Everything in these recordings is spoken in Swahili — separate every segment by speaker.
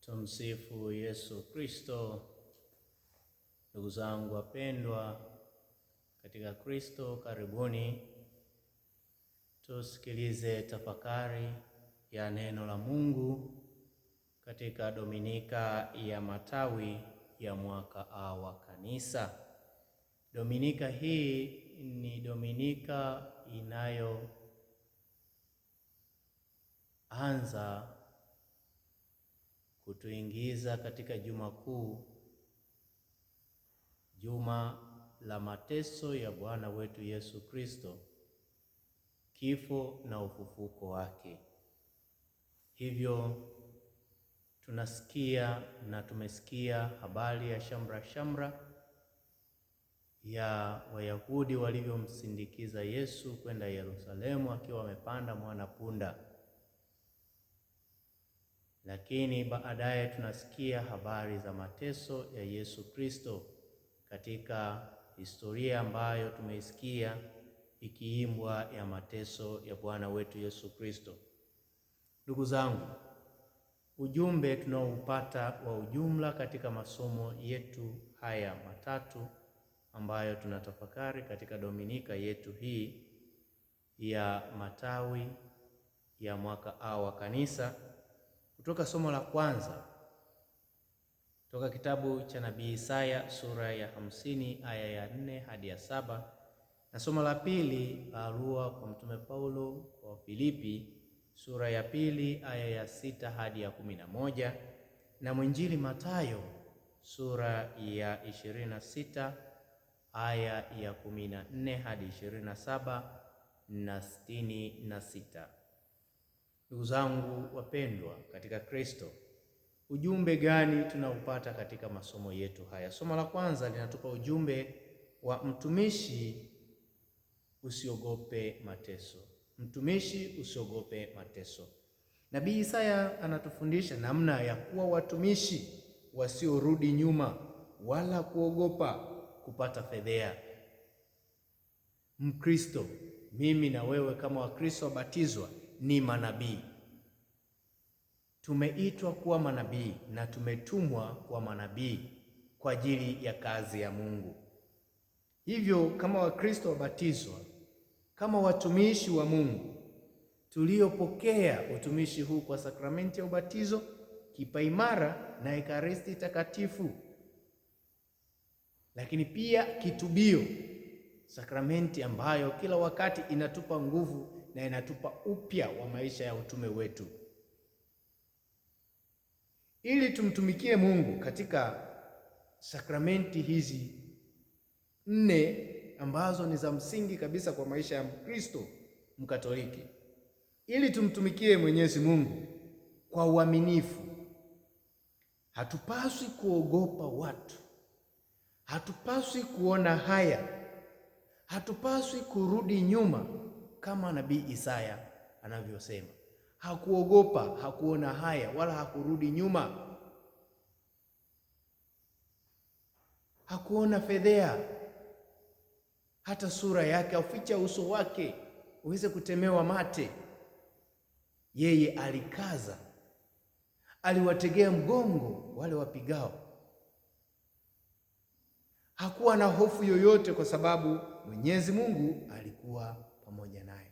Speaker 1: Tumsifu Yesu Kristo. Ndugu zangu wapendwa katika Kristo, karibuni tusikilize tafakari ya neno la Mungu katika Dominika ya Matawi ya mwaka A wa Kanisa. Dominika hii ni Dominika inayoanza kutuingiza katika Juma Kuu, juma la mateso ya Bwana wetu Yesu Kristo, kifo na ufufuko wake. Hivyo tunasikia na tumesikia habari ya shamra shamra ya Wayahudi walivyomsindikiza Yesu kwenda Yerusalemu akiwa amepanda mwana punda. Lakini baadaye tunasikia habari za mateso ya Yesu Kristo katika historia ambayo tumeisikia ikiimbwa ya mateso ya Bwana wetu Yesu Kristo. Ndugu zangu, ujumbe tunaoupata wa ujumla katika masomo yetu haya matatu ambayo tunatafakari katika Dominika yetu hii ya Matawi ya mwaka A wa Kanisa, kutoka somo la kwanza toka kitabu cha nabii Isaya sura ya 50 aya ya 4 hadi ya 7, na somo la pili barua kwa mtume Paulo kwa Filipi sura ya 2 aya ya 6 hadi ya 11, na mwinjili Mathayo sura ya 26 aya ya 14 hadi 27 na 66. Ndugu zangu wapendwa katika Kristo, ujumbe gani tunaupata katika masomo yetu haya? Somo la kwanza linatupa ujumbe wa mtumishi, usiogope mateso. Mtumishi, usiogope mateso. Nabii Isaya anatufundisha namna ya kuwa watumishi wasiorudi nyuma wala kuogopa kupata fedhea. Mkristo, mimi na wewe kama Wakristo wabatizwa ni manabii. Tumeitwa kuwa manabii na tumetumwa kuwa manabii kwa ajili ya kazi ya Mungu. Hivyo kama Wakristo wabatizwa, kama watumishi wa Mungu tuliopokea utumishi huu kwa sakramenti ya ubatizo, kipaimara na Ekaristi Takatifu, lakini pia kitubio, sakramenti ambayo kila wakati inatupa nguvu na inatupa upya wa maisha ya utume wetu, ili tumtumikie Mungu katika sakramenti hizi nne ambazo ni za msingi kabisa kwa maisha ya Mkristo Mkatoliki, ili tumtumikie Mwenyezi Mungu kwa uaminifu. Hatupaswi kuogopa watu, hatupaswi kuona haya, hatupaswi kurudi nyuma kama nabii Isaya anavyosema. Hakuogopa, hakuona haya, wala hakurudi nyuma, hakuona fedhea, hata sura yake auficha uso wake uweze kutemewa mate. Yeye alikaza, aliwategea mgongo wale wapigao. Hakuwa na hofu yoyote, kwa sababu Mwenyezi Mungu alikuwa pamoja naye.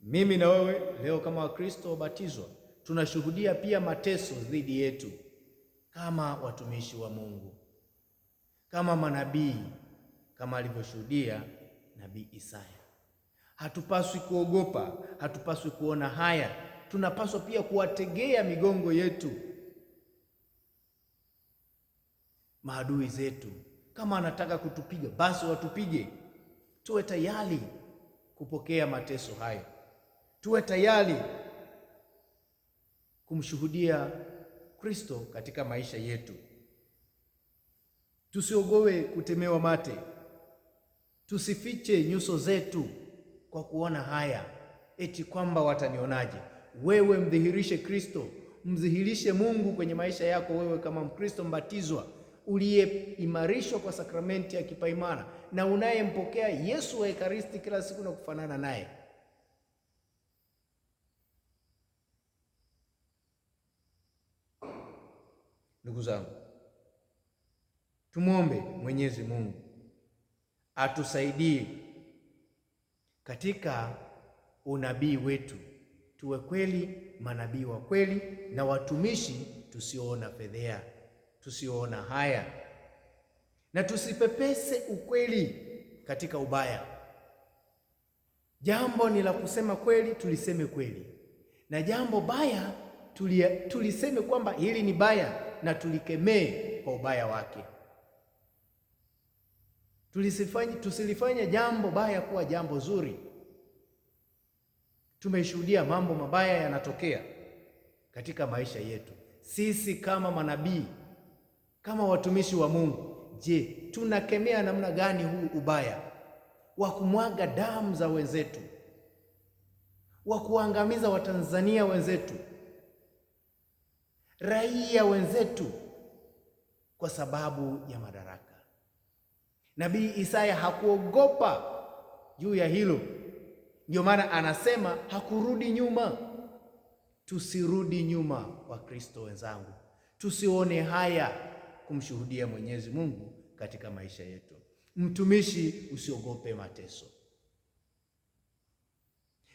Speaker 1: Mimi na wewe leo kama Wakristo wabatizwa tunashuhudia pia mateso dhidi yetu kama watumishi wa Mungu, kama manabii, kama alivyoshuhudia nabii Isaya. Hatupaswi kuogopa, hatupaswi kuona haya, tunapaswa pia kuwategea migongo yetu maadui zetu. Kama anataka kutupiga basi watupige, tuwe tayari kupokea mateso hayo, tuwe tayari kumshuhudia Kristo katika maisha yetu. Tusiogope kutemewa mate, tusifiche nyuso zetu kwa kuona haya, eti kwamba watanionaje. Wewe mdhihirishe Kristo, mdhihirishe Mungu kwenye maisha yako, wewe kama Mkristo mbatizwa uliyeimarishwa kwa sakramenti ya kipaimara na unayempokea Yesu wa Ekaristi kila siku na kufanana naye. Ndugu zangu, tumwombe Mwenyezi Mungu atusaidie katika unabii wetu, tuwe kweli manabii wa kweli na watumishi tusioona fedhea, tusioona haya, na tusipepese ukweli katika ubaya. Jambo ni la kusema kweli, tuliseme kweli, na jambo baya tuliseme kwamba hili ni baya na tulikemee kwa ubaya wake. Tusilifanye jambo baya kuwa jambo zuri. Tumeshuhudia mambo mabaya yanatokea katika maisha yetu. Sisi kama manabii, kama watumishi wa Mungu, je, tunakemea namna gani huu ubaya wa kumwaga damu za wenzetu, wa kuangamiza Watanzania wenzetu, raia wenzetu kwa sababu ya madaraka? Nabii Isaya hakuogopa juu ya hilo, ndio maana anasema hakurudi nyuma. Tusirudi nyuma, Wakristo wenzangu, tusione haya kumshuhudia Mwenyezi Mungu katika maisha yetu. Mtumishi, usiogope mateso.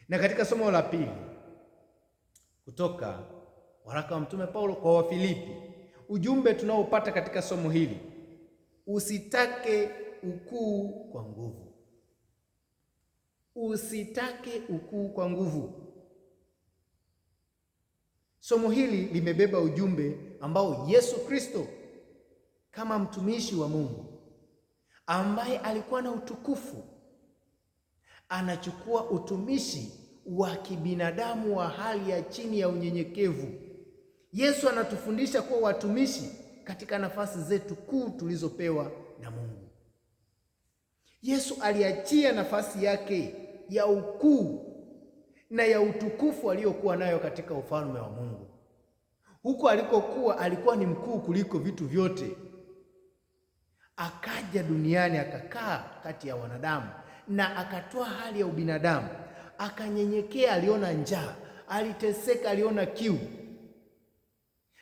Speaker 1: Na katika somo la pili kutoka waraka wa Mtume Paulo kwa Wafilipi, ujumbe tunaopata katika somo hili, usitake ukuu kwa nguvu. Usitake ukuu kwa nguvu. Somo hili limebeba ujumbe ambao Yesu Kristo kama mtumishi wa Mungu ambaye alikuwa na utukufu anachukua utumishi wa kibinadamu wa hali ya chini ya unyenyekevu. Yesu anatufundisha kuwa watumishi katika nafasi zetu kuu tulizopewa na Mungu. Yesu aliachia nafasi yake ya ukuu na ya utukufu aliyokuwa nayo katika ufalme wa Mungu. Huko alikokuwa alikuwa ni mkuu kuliko vitu vyote. Akaja duniani akakaa kati ya wanadamu na akatoa hali ya ubinadamu, akanyenyekea, aliona njaa, aliteseka, aliona kiu,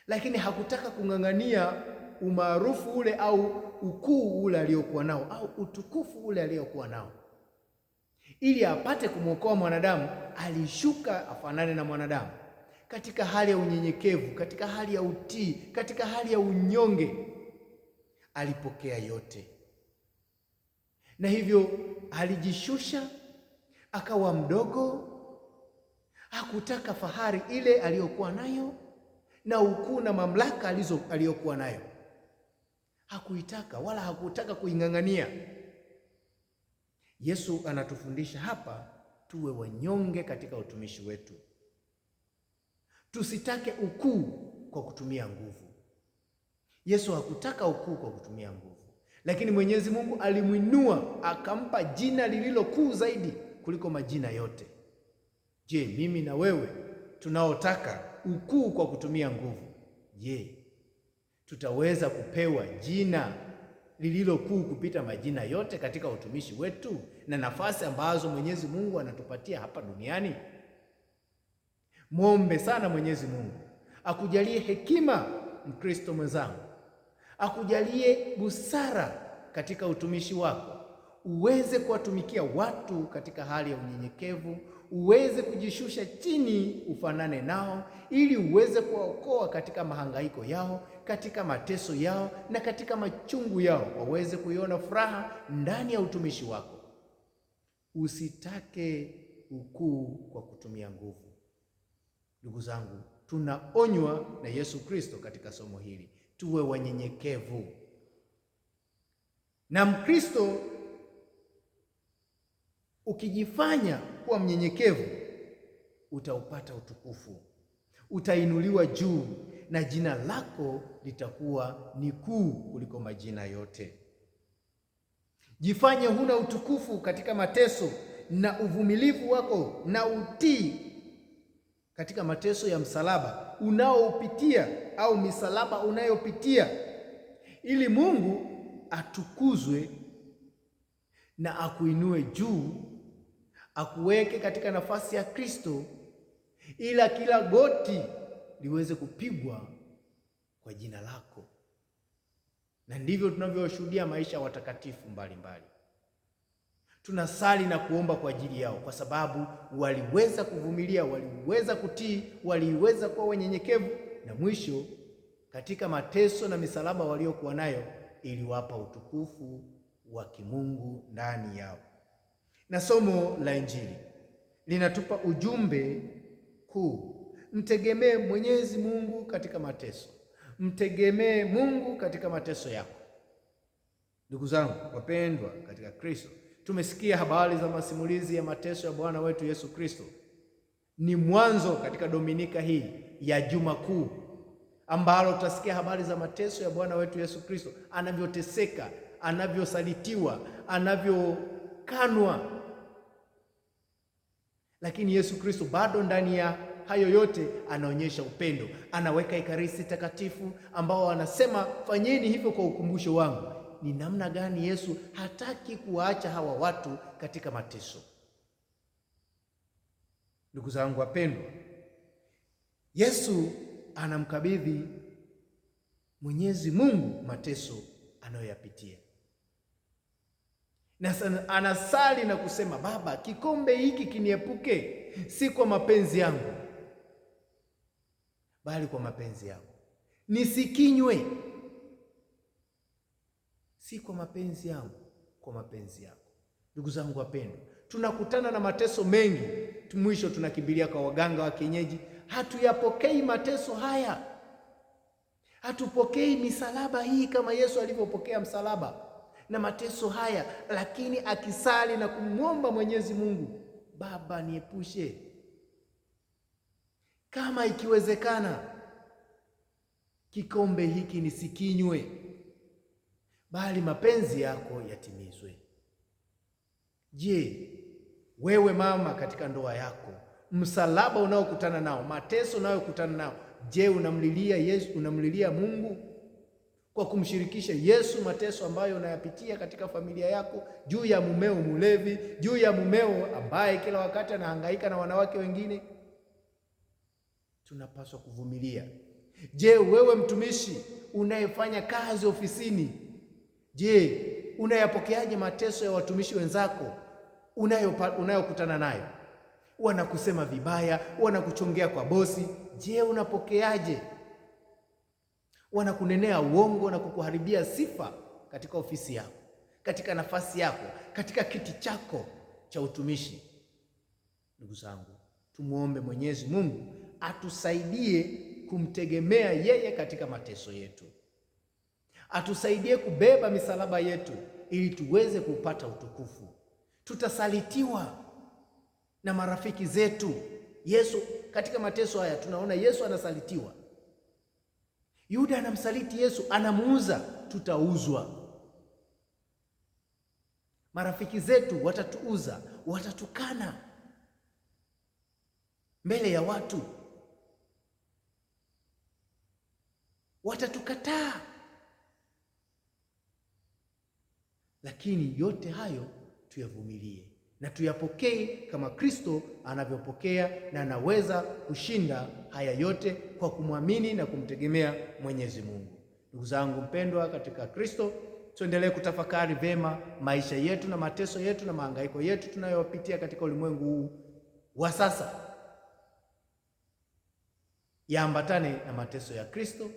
Speaker 1: lakini hakutaka kung'ang'ania umaarufu ule au ukuu ule aliokuwa nao au utukufu ule aliokuwa nao. Ili apate kumwokoa mwanadamu, alishuka afanane na mwanadamu katika hali ya unyenyekevu, katika hali ya utii, katika hali ya unyonge. Alipokea yote, na hivyo alijishusha akawa mdogo. Hakutaka fahari ile aliyokuwa nayo na ukuu na mamlaka aliyokuwa nayo, hakuitaka wala hakutaka kuing'ang'ania. Yesu anatufundisha hapa tuwe wanyonge katika utumishi wetu, tusitake ukuu kwa kutumia nguvu. Yesu hakutaka ukuu kwa kutumia nguvu, lakini Mwenyezi Mungu alimwinua akampa jina lililo kuu zaidi kuliko majina yote. Je, mimi na wewe tunaotaka ukuu kwa kutumia nguvu, je, tutaweza kupewa jina lililo kuu kupita majina yote katika utumishi wetu na nafasi ambazo Mwenyezi Mungu anatupatia hapa duniani? Mwombe sana Mwenyezi Mungu akujalie hekima, Mkristo mwenzangu, akujalie busara katika utumishi wako, uweze kuwatumikia watu katika hali ya unyenyekevu, uweze kujishusha chini ufanane nao, ili uweze kuwaokoa katika mahangaiko yao, katika mateso yao na katika machungu yao, waweze kuiona furaha ndani ya utumishi wako. Usitake ukuu kwa kutumia nguvu. Ndugu zangu, tunaonywa na Yesu Kristo katika somo hili, tuwe wanyenyekevu. Na Mkristo ukijifanya kuwa mnyenyekevu, utaupata utukufu, utainuliwa juu na jina lako litakuwa ni kuu kuliko majina yote. Jifanye huna utukufu katika mateso na uvumilivu wako na utii katika mateso ya msalaba unaoupitia au misalaba unayopitia, ili Mungu atukuzwe na akuinue juu, akuweke katika nafasi ya Kristo, ila kila goti liweze kupigwa kwa jina lako. Na ndivyo tunavyoshuhudia maisha ya watakatifu mbalimbali. Tunasali na kuomba kwa ajili yao, kwa sababu waliweza kuvumilia, waliweza kutii, waliweza kuwa wanyenyekevu, na mwisho katika mateso na misalaba waliokuwa nayo iliwapa utukufu wa kimungu ndani yao. Na somo la Injili linatupa ujumbe kuu: mtegemee Mwenyezi Mungu katika mateso, mtegemee Mungu katika mateso yako. Ndugu zangu wapendwa katika Kristo, tumesikia habari za masimulizi ya mateso ya Bwana wetu Yesu Kristo. Ni mwanzo katika Dominika hii ya Juma Kuu ambalo tutasikia habari za mateso ya Bwana wetu Yesu Kristo, anavyoteseka, anavyosalitiwa, anavyokanwa. Lakini Yesu Kristo bado ndani ya hayo yote anaonyesha upendo, anaweka Ekaristi Takatifu ambao anasema fanyeni hivyo kwa ukumbusho wangu. Ni namna gani Yesu hataki kuwaacha hawa watu katika mateso. Ndugu zangu wapendwa, Yesu anamkabidhi Mwenyezi Mungu mateso anayoyapitia na anasali na kusema, Baba, kikombe hiki kiniepuke, si kwa mapenzi yangu bali kwa mapenzi yako, nisikinywe, si kwa mapenzi yangu, kwa mapenzi yako. Ndugu zangu wapendwa, tunakutana na mateso mengi, mwisho tunakimbilia kwa waganga wa kienyeji. Hatuyapokei mateso haya, hatupokei misalaba hii kama Yesu alivyopokea msalaba na mateso haya, lakini akisali na kumwomba Mwenyezi Mungu, Baba niepushe, kama ikiwezekana, kikombe hiki nisikinywe, bali mapenzi yako yatimizwe. Je, wewe mama, katika ndoa yako, msalaba unaokutana nao, mateso unayokutana nao, je, unamlilia Yesu, unamlilia Mungu kwa kumshirikisha Yesu mateso ambayo unayapitia katika familia yako, juu ya mumeo mulevi, juu ya mumeo ambaye kila wakati anahangaika na wanawake wengine? Tunapaswa kuvumilia. Je, wewe mtumishi unayefanya kazi ofisini, je, unayapokeaje mateso ya watumishi wenzako unayokutana nayo? Wanakusema vibaya, wanakuchongea kwa bosi. Je, unapokeaje? Wanakunenea uongo na kukuharibia sifa katika ofisi yako, katika nafasi yako, katika kiti chako cha utumishi. Ndugu zangu, tumuombe Mwenyezi Mungu atusaidie kumtegemea yeye katika mateso yetu, atusaidie kubeba misalaba yetu ili tuweze kupata utukufu. Tutasalitiwa na marafiki zetu. Yesu katika mateso haya tunaona Yesu anasalitiwa. Yuda anamsaliti Yesu, anamuuza. Tutauzwa. Marafiki zetu watatuuza, watatukana mbele ya watu, watatukataa. Lakini yote hayo tuyavumilie na tuyapokee kama Kristo anavyopokea, na anaweza kushinda haya yote kwa kumwamini na kumtegemea Mwenyezi Mungu. Ndugu zangu mpendwa katika Kristo, tuendelee kutafakari vema maisha yetu na mateso yetu na mahangaiko yetu tunayopitia katika ulimwengu huu wa sasa, yaambatane na mateso ya Kristo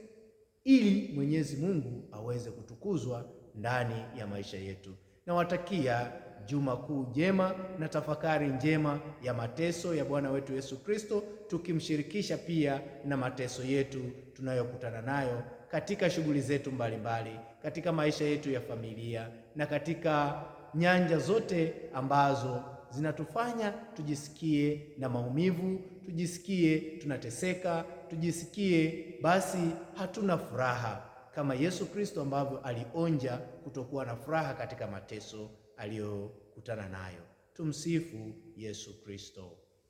Speaker 1: ili Mwenyezi Mungu aweze kutukuzwa ndani ya maisha yetu. Nawatakia Juma Kuu njema na tafakari njema ya mateso ya Bwana wetu Yesu Kristo, tukimshirikisha pia na mateso yetu tunayokutana nayo katika shughuli zetu mbalimbali, katika maisha yetu ya familia na katika nyanja zote ambazo zinatufanya tujisikie na maumivu, tujisikie tunateseka, tujisikie basi hatuna furaha, kama Yesu Kristo ambavyo alionja kutokuwa na furaha katika mateso aliyokutana nayo. Tumsifu Yesu Kristo.